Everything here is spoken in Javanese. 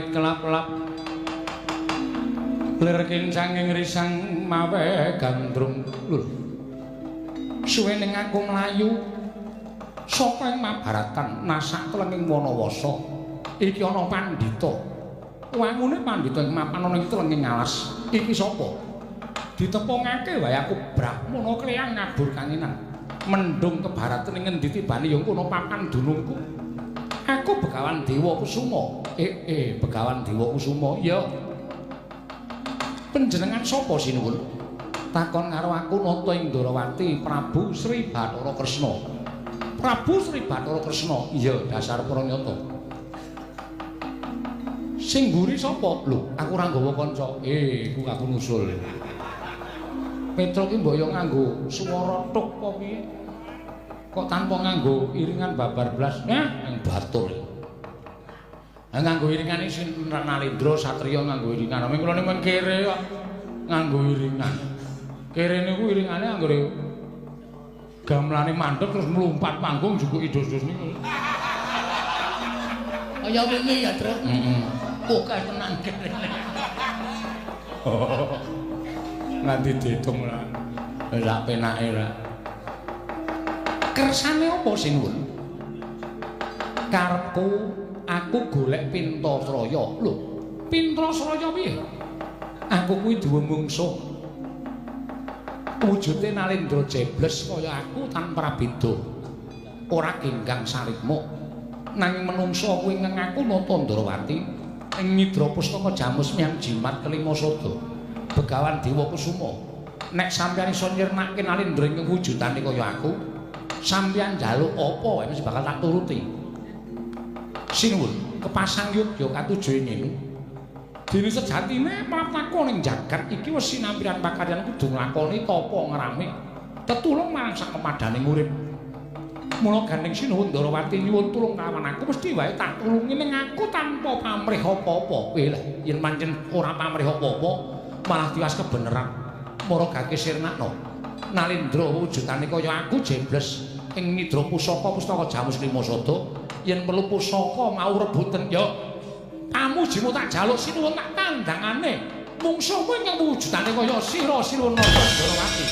Langit kelap-lap lir kincanging risang mawe gandrung. Lho, suwening aku mlayu saka ing Mabaratan nasak telenging Wanawasa. Iki ana pandhita. Wangune pandhita ing mapan ana ing telenging alas. Iki sapa? Ditepungake wae aku Brahmana kleyang ngabur kanginan. Mendung kebaratan ing ngendi tibane ya kono papan dunungku. Aku Begawan Dewa Kusuma. Begawan Dewa Kusuma. Ya. Panjenengan sapa sinuwun? Takon karo aku Nata ing Ndrawati Prabu Sri Bathara Kresna. Prabu Sri Bathara Kresna. Iya, dasar pranyata. Sing mburi sapa? Lho, aku ora nggawa kanca. Iku aku nusul. Petro ki mbok yo nganggo swara tuk apa piye? Kok tanpa nganggo iringan babar blas? Nah, nang batur. Ha nganggo iringane sing Nalendra satriya nganggo iringan. Ming kula niku kere kok nganggo iringan. Kere niku iringane anggere gamelane mandeg terus mlumpat panggung jukuki dus-dus niku. Kaya wingi ya, Tru. Heeh. Kok tenan kere. Nganti diitung ora. Ora penake ora. Kersane apa sinuwun? Karepku aku golek Pintasraya. Lho, Pintasraya piye? Aku kuwi duwe mungsuh. Wujude Nalendra jebles kaya aku tanpa prabeda. Ora genggang sarikma. Nanging menungsa kuwi ngengaku Nata Ndrawati ing nyidra pustaka jamus miyang jimat kelima sada. Begawan Dewa Kusuma. Nek sampeyan iso nyirnake Nalendra ing wujudane kaya aku, sampeyan njaluk apa wae mesti bakal tak turuti. Sinuwun, kepasang yudya katuju ing ngene. Dene sejatine praptaku ning jagat iki wis sinampiran pakaryan kudu nglakoni tapa ngrame. Tetulung marang sakemadhaning urip. Mula gandeng sinuwun Ndrawati nyuwun tulung kalawan aku mesti wae tak tulungi ning aku tanpa pamrih apa-apa. Kowe lah yen pancen ora pamrih apa-apa malah tiwas kebeneran. Maragake sirnakno. Nalendra wujudane kaya aku jebles ing nyidra pusaka pustaka jamus lima sada yen perlu pusaka mau rebuten ya pamujimu tak jaluk sinuwun tak tandangane mungsuhmu ingkang wujudane kaya sira sinuwun Nata Ndrawati.